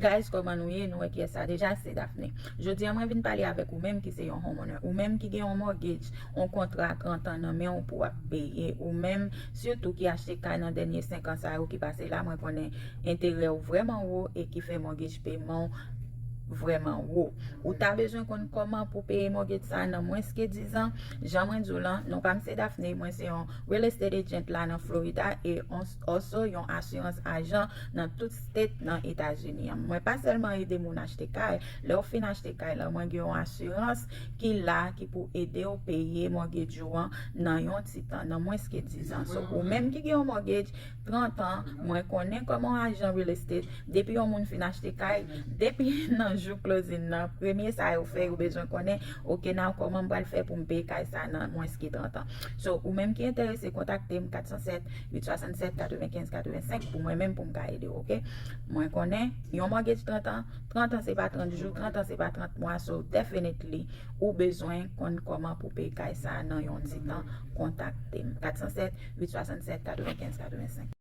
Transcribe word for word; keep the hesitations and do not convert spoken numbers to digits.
Guys, kòman nou ye? Nou wè kiyès sa deja, se Daphné. Jodi a mwen vin pale avèk ou menm ki se yon homeowner, ou menm ki gen yon mortgage, yon kontra trant an nan men w pou w ap peye, ou menm sitou ki achte kay nan dènye senk an sa yo ki pase la. Mwen konnen enterè w vrèman wo e ki fè mortgage pèman w vrèman wo. Ou ta bezwen konn kòman pou peye mortgage sa nan mwens ke diz an. Jan mwen di w lan, non pa m se Daphné, mwen se yon real estate agent la nan Florida e also yon asirans ajan nan tout state nan Etazini an. Mwen pa sèlman ede moun achte kay. Lè w fin achte kay la, mwen gen yon asirans ki la ki pou ede w peye mortgage ou an nan yon ti tan, nan mwens ke diz an. So, ou menm ki gen yon mortgage trant an, mwen konnen kòman yon ajan real estate, depi yon moun fin achte kay, depi nan jou closing nan, premye sa yo fè, yo bezwen konnen, ok, nan kòman m pral fè pou m peye kay sa nan mwens ke trant an. So, ou menm ki enterese, kontakte m kat san sèt, uit swasannsèt, katrevenkenz, katrevensenk pou mwen menm pou m ka ede w, ok? Mwen konnen yon mortgage trant an, trant an se pa trant jou, trant an se pa trant mwa, so definitely ou bezwen konn kòman pou peye kay sa nan yon ti tan, kontakte m. Kat san sèt, uit swasannsèt, katrevenkenz, katrevensenk.